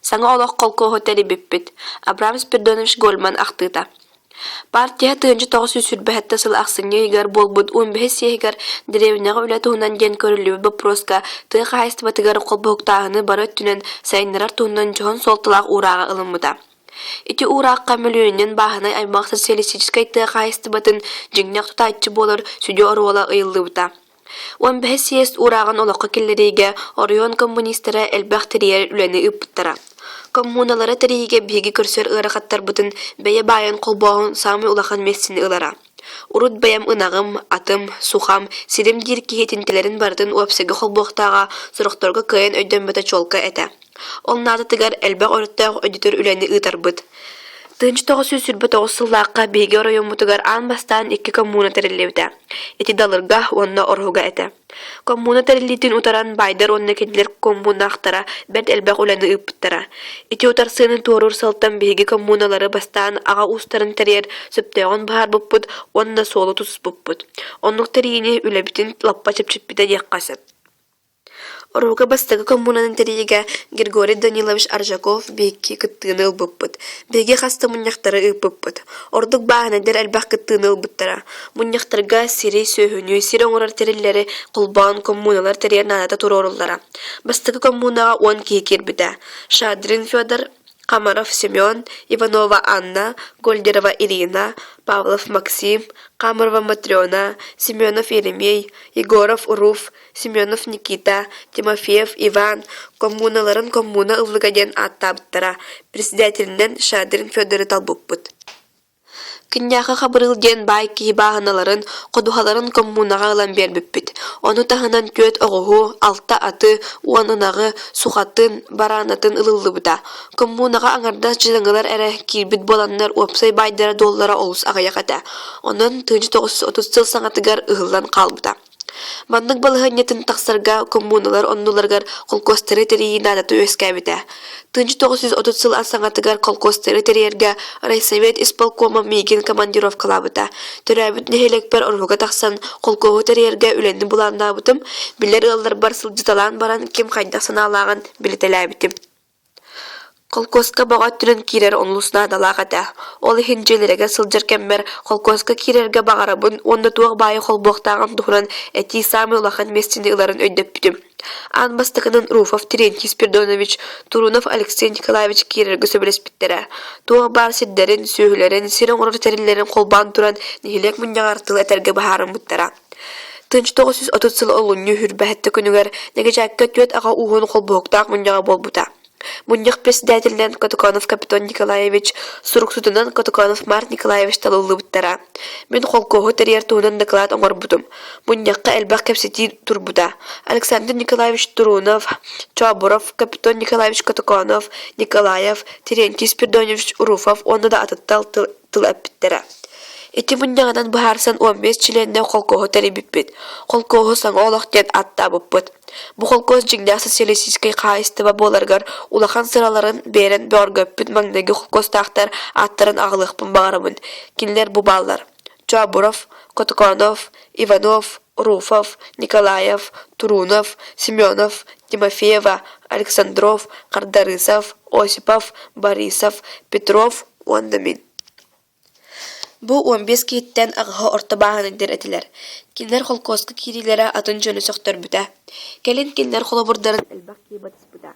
Саҥа олох холкуоһу тэрийбиппит. Абрам Спиридонович Гольман ахтыыта. Партия 1927 сыл ахсынньы ыйыгар буолбут 15 съеһигэр дэриэбинэҕэ үлэ туһунан диэн көрүллүбүт боппуруоска тыа хаһаайыстыбатыгар холбоһуктааһыны бары өттүнэн сайыннарар туһунан дьоһун суолталаах уурааҕы ылыммыта. Ити уураахха мөлүйүөнүнэн бааһынай аймах социалистическай тыа хаһаайыстыбатын дьиҥнээх тутааччы буолар сүдү оруола ыйыллыбыта. 15 съезд уурааҕын олоххо киллэриигэ оройуон коммунистара элбэх тэрийэр үлэни ыыппыттара. Коммуналары тэрийиигэ биһиги көрсөр ыарахаттарбытын бэйэ баайын холбооһун саамай улахан миэстэни ылара. Урут бэйэм ынаҕым, атым, сухам, сирим диир киһи итинтилэрин барытын уопсайга холбуохтааҕа сорохторго кыайан өйдөммөтө чуолкай этэ. Ол наадатыгар элбэх өрүттээх өйдөтөр үлэни ыытарбыт. 1929 сыллаахха биһиги оройуоммутугар аан бастаан икки коммуна тэриллибитэ. Ити Далырга уонна Ороһуга этэ. Коммуна тэриллиитин утаран баайдар уонна кинилэр коммунаахтара бэрт элбэх үлэни ыыппыттара. Ити утарсыыны туоруур сылтан биһиги коммуналары бастаан аҕа уустарын тэрийэр сөптөөҕүн быһаарбыппыт уонна суолу тутуспуппут. Оннук тэрийиини үлэбитин лаппа чэпчэппитэ диэххэ сөп. Орууга бастакы коммунаны тэрийиигэ Григорий Данилович Аржаков биһикки кыттыыны ылбыппыт. Биһиги хас да мунньахтары ыыппыппыт. Ордук бааһынайдар элбэх кыттыыны ылбыттара. Мунньахтарга сири, сүөһүнү, сир оҥорор тэриллэри холбоон коммуналар тэрийэр наадата туруоруллара. Бастакы коммунаҕа 10 киһи киирбитэ. Шадрин Федор, Хамаров Семен, Иванова Анна, Гольдерова Ирина, Павлов Максим, Хамарова Матрена, Семенов Еремей, Егоров Руф, Семенов Никита, Тимофеев Иван коммуналарын коммуна ыллыга диэн ааттаабыттара, председателинэн Шадрин Федоры талбыппыт. Күннээхи Хабырыыл диэн баай киһи бааһыналарын, ходуһаларын коммунаҕа ылан биэрбиппит. Ону таһынан түөрт оҕуһу, алта аты, 10 ынаҕы, сухатын, бараанатын ылыллыбыта. Коммунаҕа аҥардас дьадаҥылар эрэ киирбит буоланнар уопсай баайдара-дуоллара олус аҕыйах этэ. Онон 1930 сыл саҥатыгар ыһыллан хаалбыта. Маннык балаһыанньатын тахсарга коммуналар оннуларыгар холкуостары тэрийии наадата үөскээбитэ. 1930 сыл саҥатыгар холкуостары тэрийэргэ райсовет исполкома миигин командировкалаабыта. Төрөөбүт нэһилиэкпэр Ороһуга тахсан холкуоһу тэрийэргэ үлэни былааннаабытым, билэр ыалларбар сылдьыталаан баран ким хайдах санаалааҕын билитэлээбитим. Холкуоска баҕа өттүнэн киирэр олус наадалаах этэ. Ол иһин дьиэлэригэр сылдьар кэммэр холкуоска киирэргэ баҕарабын уонна туох баайы холбуохтааҕым туһунан этии саамай улахан миэстэни ыларын өйдөппүтүм. Аан бастакынан Руфов Терентий Спиридонович, Турунов Алексей Николаевич киирэргэ сөбүлэспиттэрэ. Туох баар сирдэрин, сүөһүлэрин, сир оҥорор тэриллэрин холбоон туран нэһилиэк мунньаҕар тыл этэргэ быһаарыммыттара. 1930 сыл олунньу 27 күнүгэр Нэгэдьээккэ түөрт аҕа ууһун холбоһуктаах мунньаҕа буолбута. Мунньах председателинэн Котоконов Капитон Николаевич, суруксутунан Котоконов Март Николаевич талыллыбыттара. Мин холкуоһу тэрийэр туһунан дакылаат оҥорбутум. Мунньахха элбэх кэпсэтии турбута. Александр Николаевич Турунов, Чообуров, Капитон Николаевич Котоконов, Николаев, Терентий Спиридонович Руфов уонна да атыттар тыл эппиттэрэ. Ити мунньаҕынан быһаарсан 15 чилиэннээх холкуоһу тэрийбиппит. Холкуоһу Саҥа олох диэн ааттаабыппыт. Бу холкуос дьиҥнээх социалистическай хаһаайыстыба буоларыгар улахан сыраларын биэрэн бөҕөргөппүт маҥнайгы холкуостаахтар ааттарын аҕалыахпын баҕарабын. Кинилэр бу бааллар: Чообуров, Котоконов, Иванов, Руфов, Николаев, Турунов, Семенов, Тимофеева, Александров, Хардарысов, Осипов, Борисов, Петров уонна мин. Бу 15 киһиттэн аҕыһа орто бааһынайдар этилэр. Кинилэр холкуоска киириилэрэ атын дьону сөхтөрбүтэ. Кэлин кинилэр холобурдарын элбэх киһи батыспыта.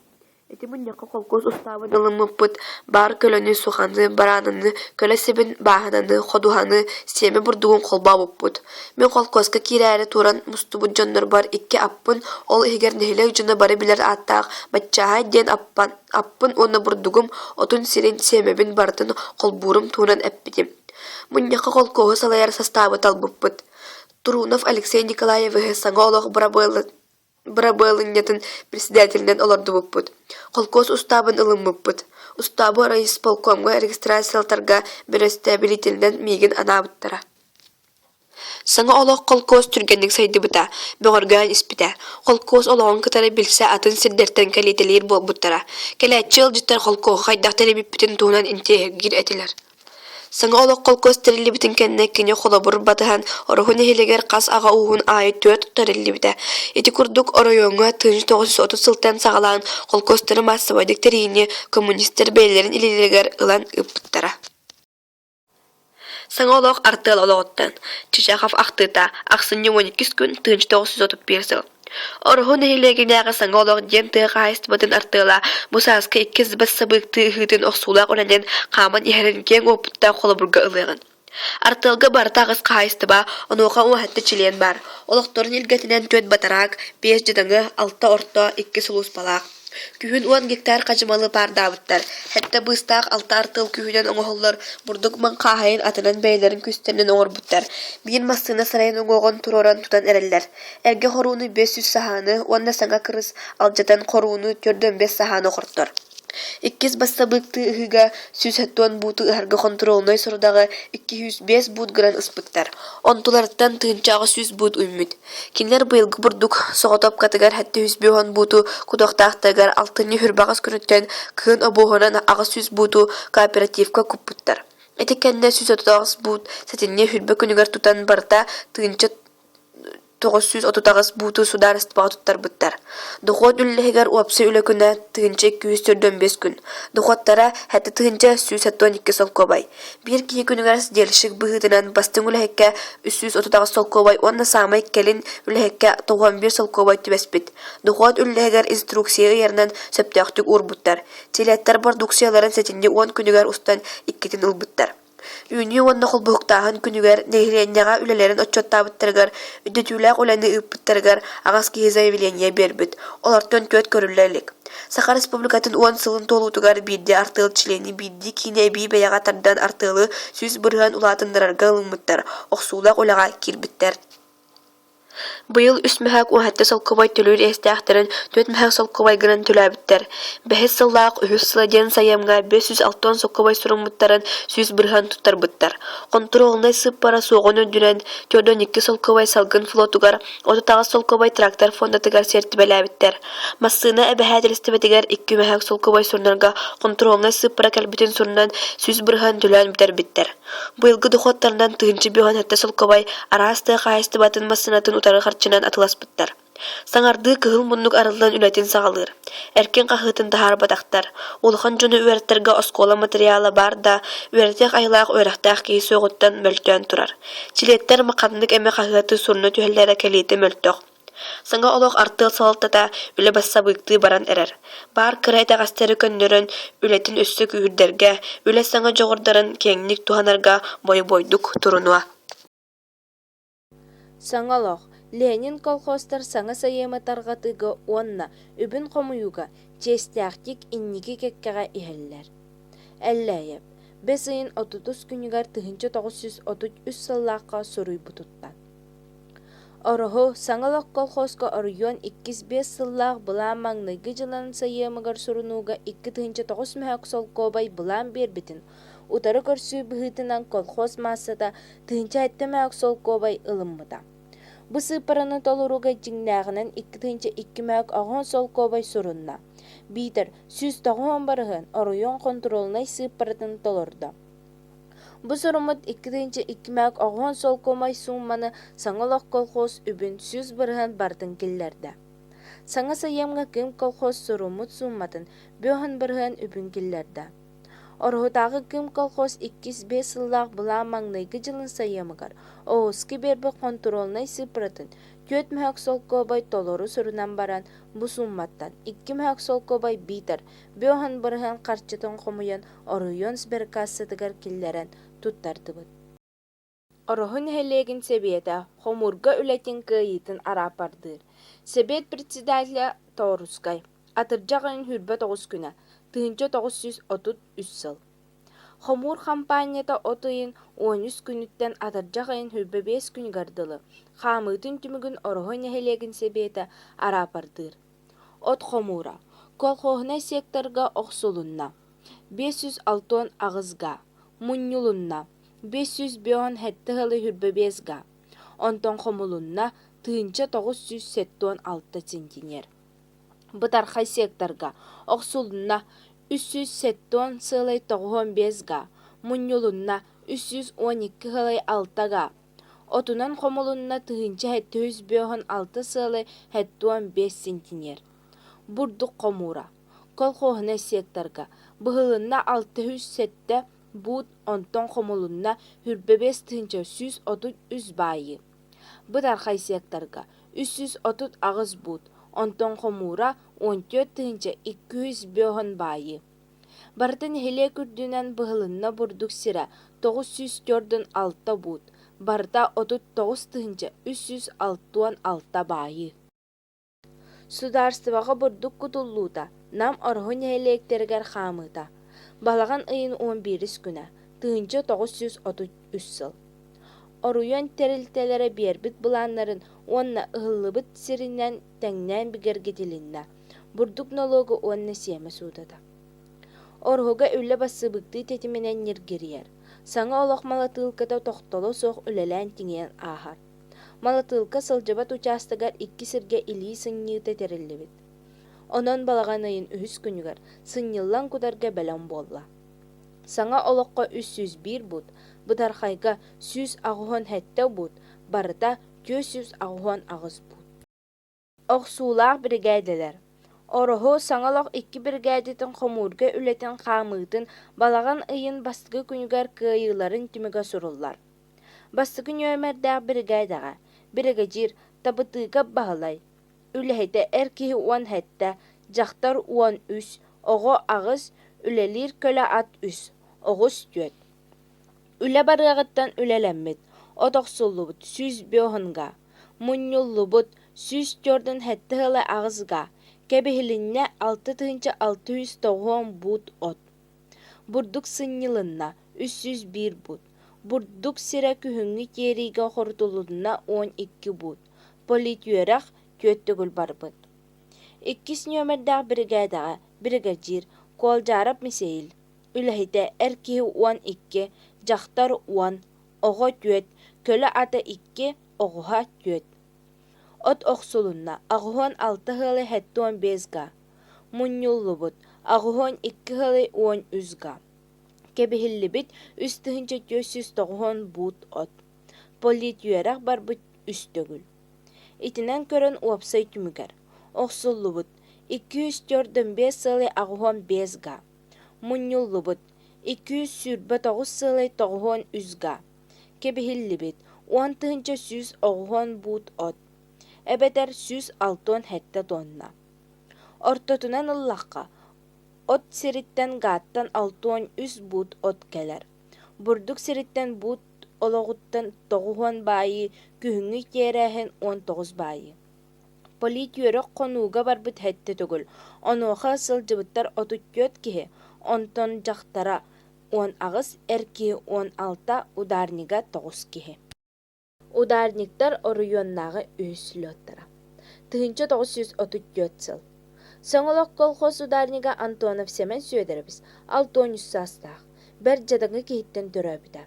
Ити мунньахха холкуос устаабын ылыммыппыт, баар көлөнү, суханы, бараананы, көлө сибин, бааһынаны, ходуһаны, сиэмэ бурдугун холбообуппут. Мин холкуоска киирээри туран мустубут дьоннорбор икки аппын, ол иһигэр нэһилиэк дьоно бары билэр ааттаах Баччааһай диэн аппан Аппын уонна бурдугум отун сирин сиэмэбин барытын холбуурум туһунан эппитим. Мунньахха холкуоһу салайар састаабы талбыппыт. Трунов Алексей Николаевиһы саҥа олох бырабыалынньатын председателинэн олордубуппут. Холкуос устаабын ылыммыппыт. Устаабы райисполкомҥа регистрациялатарга бэрэстэбиитэлинэн миигин анаабыттара. Саҥа олох холкуос түргэнник сайдыбыта, бөҕөргөөн испитэ. Холкуос олоҕун кытары билсэ атын сирдэртэн кэлитэлиир буолбуттара. Кэлээччи ыалдьыттар холкуоһу хайдах тэрийбиппитин туһунан интэриэһиргиир этилэр. Саҥа олох холкуос тэриллибитин кэннэ кини холобур батыһан Ороһу нэһилиэгэр хас аҕа ууһун аайы түөрт тэриллибитэ. Ити курдук оройуоҥҥа 1930 сылтан саҕалаан холкуостары маассабайдык тэрийиини коммунистар бэйэлэрин илиилэригэр ылан ыыппыттара. Саҥа олох артыал олоҕуттан Чычахов ахтыыта ахсынньы 12 күн 1931 сыл Ороһу нэһилиэгинээҕи Саҥа олох диэн тыа хаһаайыстыбатын артыала бу сааскы иккис бассабыыктыы ыһыытын охсуулаах үлэнэн хааман иһэрин киэҥ уопуттаах холобурга ылыаҕын. Артыалга барыта аҕыс хаһаайыстыба, онуоха уоһатта чилиэн баар. Олохторун илгэтинэн түөрт батараак, биэс дьадаҥы, алта орто, икки сулууспалаах. Күһүн уон гектар хадьымалы паардаабыттар, сэттэ быыстаах алта артыал күүһүнэн оҥоһуллар бурдук маҥхааһайын атынан бэйэлэрин күүстэринэн оҥорбуттар, биир массыына сарайын уҥуоҕун туруоран тутан эрэллэр. Эргэ хорууну 500 саһааны уонна саҥа кырыс алдьатан хорууну 45 саһааны охортор. Иккис бассабыыктыы ыһыыга 170 бууту ыһарга хонтуруолунай сорудаҕы 205 буут гынан ыспыттар, онтуларыттан 1800 буут үүммүт. Кинилэр быйылгы бурдук соҕотуопкатыгар 750 бууту кутуохтаахтарыгар алтынньы хүрбэҕэс күнүттэн кыһын обуоһунан 800 бууту кооперативка куппуттар. Ити кэннэ 138 буут сэтинньи хүрбэ күнүгэр тутан барыта 1000 938 бууту судаарыстыбаҕа туттарбыттар. Дохуот үллэһигэр уопсай үлэ күнэ 1245 күн, дохуоттара 7172 солкуобай. Биир киһи күнүгэр сдельщик быһыытынан бастыҥ үлэһиккэ 338 солкуобай уонна саамай кэлин үлэһиккэ 91 солкуобай түбэспит. Дохуот үллэһигэр инструкция ыйарынан сөптөөхтүк уурбуттар. Чилиэттэр бородууксуйаларын сэтинньи уон күнүгэр устан иккитин ылбыттар. Үүнүү уонна холбоһуктааһын күнүгэр нэһилиэнньэҕэ үлэлэрин отчуоттаабыттарыгар, үрдэтиилээх үлэни ыыппыттарыгар аҕыс киһи заявление биэрбит, олортон түөрт көрүллэ илик. Саха Республикатын уон сылын туолуутугар биирдэ артыал чилиэни биирдии киинэ эбии бэйэҕэ тардан артыалы 100% улаатыннарарга ылыммыттар, охсуулаах үлэҕэ киирбиттэр. Быйыл үс мөһөөк уоһэттэ солкуобай төлүүр иэстээхтэрин түөрт мөһөөк солкуобай гынан төлөөбүттэр. Бэһис сыллаах үһүс сыла диэн сайыамҥа 560 солкуобай суруммуттарын 100% туттарбыттар. Хонтуруолунай сыыппара суоҕун үрдүнэн 42 солкуобай салгын флотугар, 38 солкуобай трактор фондатыгар сиэртибэлээбиттэр. Массыына эбэһээтэлистибэтигэр икки мөһөөк солкуобай сурунарга хонтуруолунай сыыппара кэлбитин сурунан 100% төлөөн бүтэрбиттэр. Быйылгы дохуоттарынан 1057 солкуобай араас тыа хаһаайыстыбатын массыынатын утары харчынан атыыласпыттар. Саҥардыы кыһыл муннук арыллан үлэтин саҕалыыр. Эркин хаһыатын таһаарбатахтар. Улахан дьону үөрэттэргэ оскуола матырыйаала баар да, үөрэтиэх айылаах үөрэхтээх киһи суоҕуттан мөлтөөн турар. Чилиэттэр ханнык эмэ хаһыаты сурна түһэллэрэ кэлиитэ мөлтөх. Саҥа олох артыал салалтата үлэ бассабыыктыы баран эрэр. Баар кыра итэҕэстэри көннөрөн, үлэтин өссө күүһүрдэргэ, үлэ саҥа дьоҕурдарын киэҥник туһанарга бойобуойдук турунуо. Саҥа олох Ленин колхозтар саҥа сайыамы тарҕатыыга уонна үбүн хомуйууга чиэстээхтик инники кэккэҕэ иһэллэр. Эллээйэп бэс ыйын отутус күнүгэр 1933 сыллаахха суруйбутуттан Ороһу Саҥа олох колхозка оройуон иккис биэс сыллаах былаан маҥнайгы дьылын сайыамыгар сурунууга 2009 мөһөөк солкуобай былаан биэрбитин утары көрсүү быһыытынан колхоз маассата 1007 мөһөөк солкуобай ылыммыта. Бу сыыппараны толорууга дьиҥнээҕинэн 2002 мөһөөк оҕон солкуобай сурунна, биитэр 190 барыһын оройуон хонтуруолунай сыыппаратын толордо. Бу суруммут 2002 мөһөөк оҕон солкуобай суумманы Саҥа олох колхоз үбүн 100% барытын киллэрдэ. Саҥа сайыамҥа Кыым колхоз суруммут суумматын бөһөн бырыһыан үбүн киллэрдэ. Ороһутааҕы Кыым колхоз иккис биэс сыллаах былаан маҥнайгы дьылын сайыамыгар Оһуски биэрбит хонтуруолунай сыыппаратын түөрт мөһөөк солкуобай толору сурунан баран, бу суумматтан икки мөһөөк солкуобай биитэр бөһөн бырыһыан харчытын хомуйан оройуон сберкассатыгар киллэрэн туттардыбыт. Ороһу нэһилиэгин сэбиэтэ хомуурга үлэтин кыайыытын арааппардыыр. Сэбиэт председателэ Тоорускай. Атырдьах ыйын 29 күнэ, 1933 сыл. Хомуур хампаанньата от ыйын 13 күнүттэн атырдьах ыйын 25 күнүгэр дылы хаамыытын түмүгүн Ороһу нэһилиэгин сэбиэтэ араапардыыр. От хомуура колхоһунай секторга охсулунна 568 га, мунньулунна 557 ыалы 25 га, онтон хомулунна 1976 центнер. Бытархай секторга охсулунна 370 сыалай 95 га, мунньулунна. 312 сылай 6 га. Отунан хомулунна 1756 сыалы 75 сентинер. Бурдук хомуура. Колхоһунай секторга быһылынна 607 буут онтон хомулунна 25 133 баайыы. Бытархай секторга 338 буут, онтон хомуура 14 205 баайыы. Барыта нэһилиэк үрдүнэн быһылынна бурдук сирэ 946 буут, барыта 39 366 баайыы. Судаарыстыбаҕа бурдук кутуллуута Нам Ороһу нэһилиэктэригэр хаамыыта. Балаҕан ыйын 11 күнэ, 1933 сыл. Оройуон тэрилтэлэрэ биэрбит былааннарын уонна ыһыллыбыт сиринэн тэҥнээн бигэргэтилиннэ бурдук нолуога уонна сиэмэ суудата. Ороһуга үлэ бассыбыктыы тэтиминэн ньиргирийэр, саҥа олох малатыылката тохтоло суох үлэлээн тиҥийэн ааһар. Малатыылка сылдьыбат учаастагар икки сиргэ илии сынньыыта тэриллибит. Онон балаҕан ыйын үһүс күнүгэр сынньыллан кутарга бэлэм буолла. Саҥа олоххо 301 буут, бытархайга 187 буут, барыта 488 буут. Охсуулаах биригээдэлэр Ороһу саҥа олох икки биригээдэтин хомуурга үлэтин хаамыытын балаҕан ыйын бастакы күнүгэр кыайыыларын түмүгэ суруллар. Бастакы нүөмэрдээх биригээдэҕэ биригэдьиир Табытыыкап Баһылай, үлэһитэ эр киһи 17, дьахтар 13, оҕо аҕыс, үлэлиир көлө ат үс, оҕус түөрт. Үлэ барыаҕыттан үлэлэммит, от охсуллубут 105 га, мунньуллубут 147 ыла аҕыс га, кэбиһилиннэ 6690 буут от. Бурдук сынньылынна 301 буут, бурдук сирэ күһүҥҥү тиэриигэ хорутулунна 12 буут, политүөрэх түөрт төгүл барбыт. Иккис нүөмэрдээх биригээдэҕэ биригэдьиир Куолдьаарап Мисэйил, үлэһитэ эр киһи 12, дьахтар уон, оҕо түөрт, көлө ата икки, оҕуһа түөрт. От охсулунна 86 ыалы 75 га, мунньуллубут 82 ыалы 13 га, кэбиһиллибит 3490 буут от, политүөрэх барбыт үс төгүл. Итинэн көрөн уопсай түмүгэр охсуллубут 245 сыалы 85 га, мунньуллубут 229 сыалай 93 га, кэбиһиллибит 10 190 буут от, эбэтэр 167 тонна. Ортотунан ыллахха, от сириттэн гааттан 63 буут от кэлэр. Бурдук сириттэн буут олоҕуттан 90 баайыы, күһүҥҥү тиэрээһин 19 баайыы. Политүөрэх хонууга барбыт сэттэ төгүл, онуоха сылдьыбыттар 34 киһи, онтон дьахтара 18, эр киһи 16, ударнига тоҕус киһи. Ударниктар оройуоннааҕы үһүс слеттара. 1934 сыл. Саҥа колхоз ударнига Антонов Сэмэн Сүөдэрэбис 63 саастаах, бэрт дьадаҥы киһиттэн төрөөбүтэ.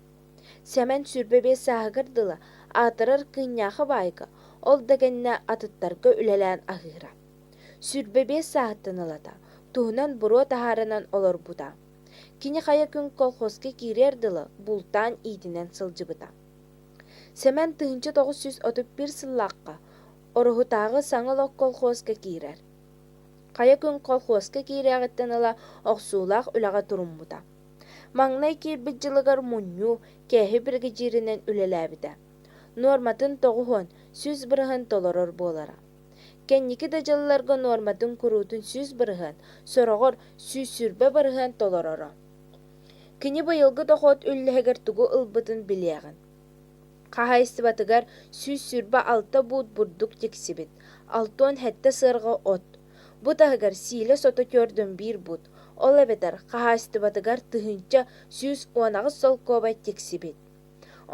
Сэмэн 25 сааһыгар дылы аатырар Кыынньаахы баайга, ол да кэннэ атыттарга үлэлээн аһыыра. 25 сааһыттан ылата, туһунан буруо таһаарынан олорбута. Кини хайа күн колхозка киириэр дылы бултаан иитинэн сылдьыбыта. Сэмэн 1931 сыллаахха Ороһутааҕы саҥа олох колхозка киирэр. Хайа күн колхозка киириэҕиттэн ыла охсуулаах үлэҕэ туруммута. Маҥнай киирбит дьылыгар мунньуу, кээһи биригэдьииринэн үлэлээбитэ. Нуорматын 90, 100% толорор буолара. Кэнники да дьылларга нуорматын куруутун 100%, сороҕор 120% толороро. Кини быйылгы дохуот үллэһигэр тугу ылбытын билиэҕин. Хаһаайыстыбатыгар 126 буут бурдук тиксибит, 67 сыарҕа от. Бу таһыгар сиилэ сото төрдүн биир буут, ол эбэтэр хаһаайыстыбатыгар 1118 солкуобай тиксибит.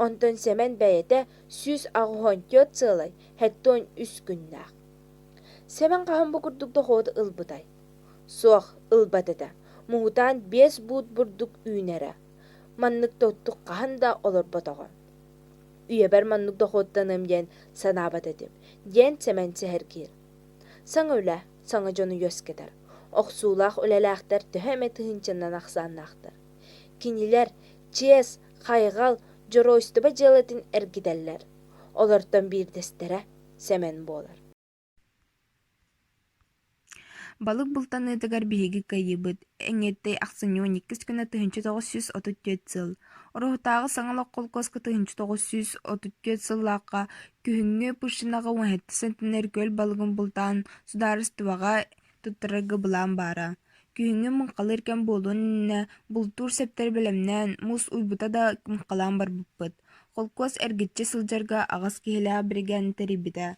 Онтон Сэмэн бэйэтэ 184 сыалай 73 күннээх. Сэмэн хаһан бу курдук дохуоту ылбытай? Суох, ылбат этэ. Муҥутаан биэс буут бурдук үүнэрэ. Маннык тоттук хаһан да олорботоҕо. Үйэбэр маннык дохуоттаныам диэн санаабат этим, диэн Сэмэн сэһэргиир. Саҥа үлэ саҥа дьону үөскэтэр. Охсуулаах үлэлээхтэр төһө эмэ тыһыынчанан ахсааннаахтар. Кинилэр чиэс, Хайҕал, дьоруойстуба дьыалатын эргитэллэр. Олортон биирдэстэрэ Сэмэн буолар. Балык бултаныытыгар биһиги кыайыыбыт, Эҥиэттэй ахсынньы 12 күнэ 1934 сыл. Ороһутааҕы саҥа олох холкуоска 1934 сыллаахха күһүҥҥү Пущинаҕа 17 центнер күөл балыгын бултаан судаарыстыбаҕа туттарарга былаан баара. Күһүҥҥү муҥхалыыр кэм буолуон иннинэ бултуур сэптэри бэлэмнээн, муус уйбута да муҥхалаан барбыппыт. Холкуос эргиччи сылдьарга аҕыс киһилээх биригээдэни тэрийбитэ.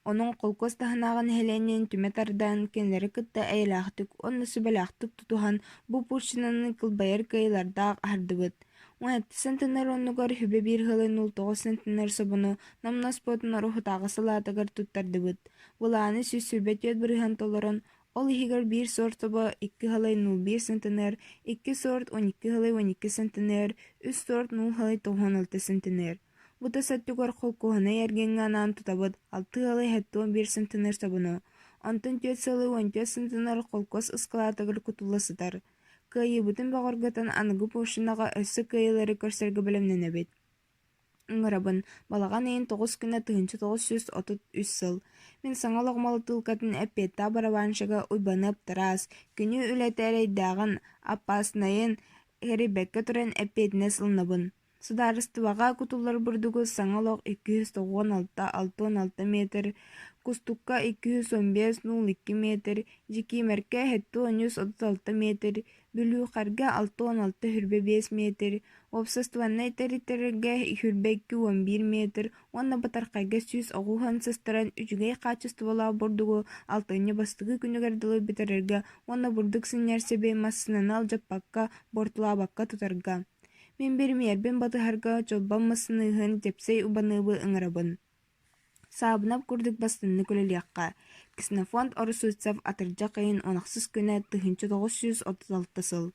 Онон холкуос таһынааҕы нэһилиэнньэни түмэ тардан, кинилэри кытта эйэлээхтик уонна сүбэлээхтик тутуһан, бу Пущинаны кылбайар кыайыылардаах аһардыбыт. 17 центнер оннугар сүбэ биир ыалы 09 центнер собону Нам спортун Ороһутааҕы салаатыгар туттардыбыт. Былааны 124 бырыһыан толорон, ол иһигэр биир сорт собо 2 ыалай 01 центнер, 2 сорт 12 ыалай 12 центнер, үс сорт 0 ыалай 96 центнер. Бу тас өттүгэр холкуоһунай эргиҥҥэ анаан тутабыт алта ыалы 71 центнер собону, онтон түөрт сылы 14 центнер холкуос ыскылаатыгар кутулла сытар. Кыайыыбытын бөҕөргөтөн аныгы Пушинаҕа өссө кыайыылары көрсөргө бэлэмнэнэбит. Ыҥырабын, балаҕан ыйын 9 күнэ 1933 сыл. Мин саҥа олох молотуукатын эппиэттээх барабанщига Уйбаныап Тараас, күнүү үлэтэ эрэйдээҕин, опаснайын кэрийбэккэ туран эппиэтинэс ылынабын. Судаарыстыбаҕа кутуллар бурдугу саҥа олох 296 66 метр, Кустукка 215 02 метр, Дьикиимэркэ 73 36 метр, Бүлүүхэргэ 66 25 метр, уопсастыбаннай тэрилтэлэргэ 22 11 метр уонна Бытархайга 190 сыстаран үчүгэй хаачыстыбалаах бурдугу алтынньы бастакы күнүгэр дылы бүтэрэргэ уонна бурдук сынньар сэби массыынаны алдьаппакка, буортулаабакка тутарга. Мин биримиэрбин батыһарга Чолбон массыныыһын Тепсей Убаныыбы ыҥырабын. Саабынап курдук бастыҥнык үлэлиэххэ. Ксенофонт Оросуцев атырдьах ыйын 16 күнэ 1936 сыл.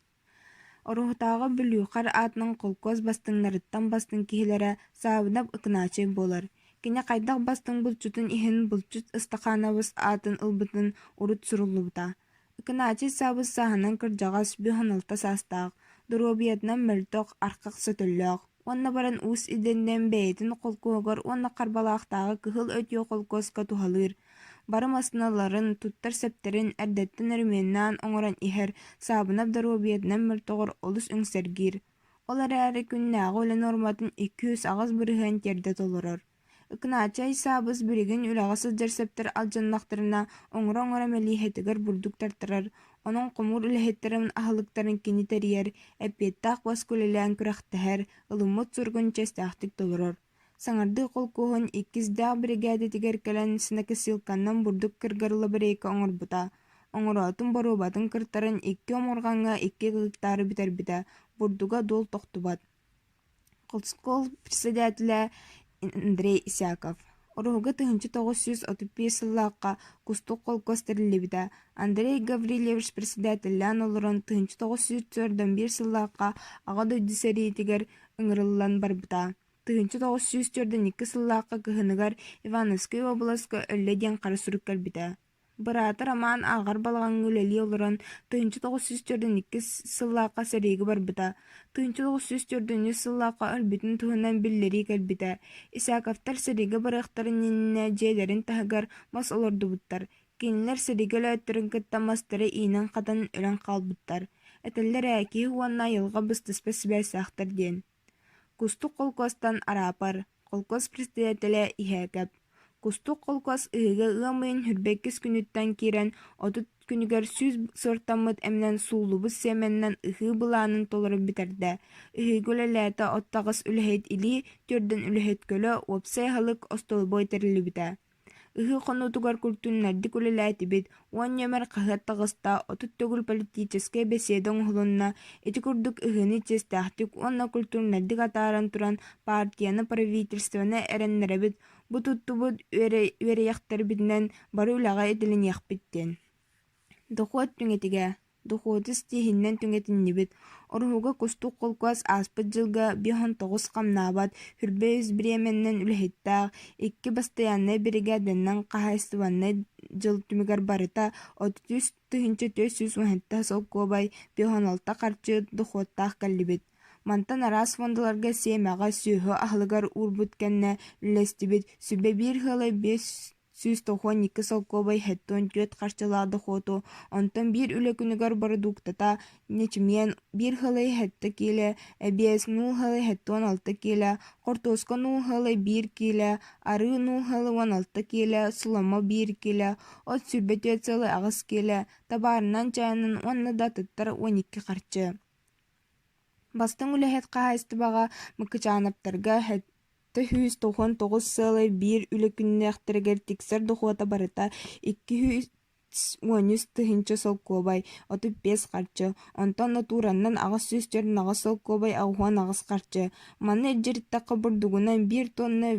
Ороһутааҕы Бүлүүхэр аатынан холкуос бастыҥнарыттан бастыҥ киһилэрэ Саабынап Ыкынаачай буолар. Кини хайдах бастыҥ булчутун иһин булчут Ыстахаанабыс аатын ылбытын урут суруллубута. Ыкынаачай Саабыс сааһынан кырдьаҕас, 56 саастаах, доруобуйатынан мөлтөх, архах сөтөллөөх уонна баран уус идэннэн бэйэтин холкуоһугар уонна Харбалаахтааҕы Кыһыл Өтүйэ холкуоска туһалыыр, бары массыыналарын, туттар сэптэрин эрдэттэн өрөмүөннээн оҥорон иһэр Саабынап доруобуйатынан мөлтөҕөр олус үҥсэргиир, ол эрээри күннээҕи үлэ нуорматын 208% тиэрдэ толорор. Ыкынаачай Саабыс билигин үлэҕэ сылдьар сэптэр алдьаннахтарына оҥоро-оҥоро мэлииһэтигэр бурдук тартарар, онон хомуур үлэһиттэрин аһылыктарын кини тэрийэр, эппиэттээх баска үлэлээн күрэхтэһэр, ылыммыт суругун чиэстээхтик толорор. Саҥардыы холкуоһун иккис-дээх биригээдэтигэр кэлэн сенокосилканнан бурдук кыргар лабарейка оҥорбута. Оҥороотун боруобатын кыртарын икки омурҕаҥҥа икки гектары бүтэрбитэ, бурдуга дуол тохтубат. Холскол председателэ Андрей Исаков Ороһуга 1935 сыллаахха Кустук холкуос тэриллибитэ. Андрей Гаврильевич председателлээн олорон 1941 сыллаахха Аҕа дойду сэриитигэр ыҥырыллан барбыта. 1942 сыллаахха кыһыныгар Ивановскай уобаласка өллө диэн хара сурук кэлбитэ. Быраата Роман ааҕар балаҕаҥҥа үлэлии олорон 1942 сыллаахха сэриигэ барбыта, 1943 сыллаахха өлбүтүн туһунан биллэрии кэлбитэ. Исаковтар сэриигэ барыахтарын иннинэ дьиэлэрин таһыгар мас олордубуттар, кинилэр сэриигэ өлөөттөрүн кытта мастары иинэн-хатан өлөн хаалбыттар. Этэллэр ээ, киһи уонна айылҕа быстыспат сибээстээхтэр диэн. Кустук холкуостан араапар, холкуос председателэ Иһээкэп. Кустук холкуос ыһыыга ыам ыйын 22 күнүттэн киирэн 30 күнүгэр 100 сортаммыт эминэн сууллубут сиэмэннэн ыһыы былаанын толору бүтэрдэ. Ыһыыга үлэлээтэ 38 үлэһит илии, төрдүн үлэһит көлө, уопсай аһылык, остолобуой тэриллибитэ. Ыһыы хонуутугар культурнайдык үлэлээтибит, уон нүөмэр хаһыат таҕыста, 30 төгүл политическай бэсиэдэ оҥоһулунна, ити курдук ыһыыны чиэстээхтик уонна культурнайдык атааран туран партияны, правительствоны эрэннэрэбит, бу туттубут үөрүйэхтэрбитинэн бары үлэҕэ идэлэниэхпит диэн. Дохуот түҥэтигэ Дохуоту ситиһиннэн түҥэтиннибит, Ороһуга Кустук холкуос ааспыт дьылга 59 хамнаабат, 23 бириэмэннэн үлэһиттээх, икки бастайааннай биригээдэннэн хаһаайыстыбаннай дьыл түмүгэр барыта 33 417 солкуобай, 56 харчы дохуоттаах кэллибит. Мантан араас фондаларга сиэмэҕэ, сүөһү аһылыгар уурбут кэннэ үллэстибит, сүбэ биир ыала 592 солкуобай 74 харчылаах дохуоту, онтон биир үлэ күнүгэр бородууктата ньэчимиэн биир ыалай 7 киилэ, эбиэс нуул ыалай 76 киилэ, хортуоска нуул ыалай биир киилэ, арыы нуул ыалай 16 киилэ, соломо биир киилэ, от 24 сыалай 8 киилэ, табаарынан чаанан уонна да атыттар 12 харчы. Бастыҥ үлэһит хаһаайыстыбаҕа Мыкычаанаптарга 799 сыалай биир үлэ күннээхтэригэр тиксэр дохуота барыта 213 тыһыынча солкуобай, 35 харчы, онтон нотууранан 848 солкуобай 88 харчы. Маны илдьириттэххэ бурдугунан биир тонна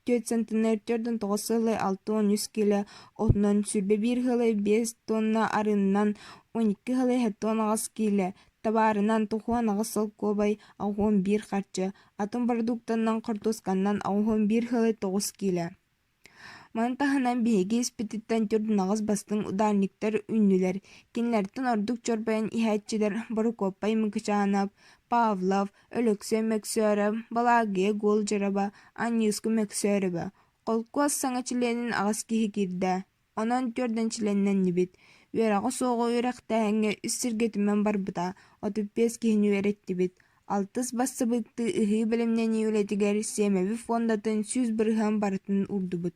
4 центнер 49 сыалай 63 киилэ, отунан 21 сыалай 5 тонна арыыннан 12 сыалай 78 киилэ, табаарынан 98 солкуобай 81 харчы, атын бородууктанан хортуосканнан 81 сыалай 9 киилэ. Маны таһынан биһиги испититтэн 48 бастыҥ ударниктар үүннүлэр. Кинилэртэн ордук чорбойон иһээччилэр Борукуоппай Мыкычаанап, Павлов, Өлөксөй Мөксөөрөп, Балаагыйа Гуолдьараба, Анньыыска Мөксөөрөбө. Холкуос саҥа чилиэнин аҕыс киһи киирдэ. Онон түөрдэн чилиэннэннибит. Үөрэҕэ суоҕу үөрэхтээһиҥҥэ үс сиргэ түмэн барбыта, 35 киһини үөрэттибит. Алтыс бассабыыктыы ыһыы бэлэмнэнии үлэтигэр сиэмэбит фондатын 100% барытын уурдубут.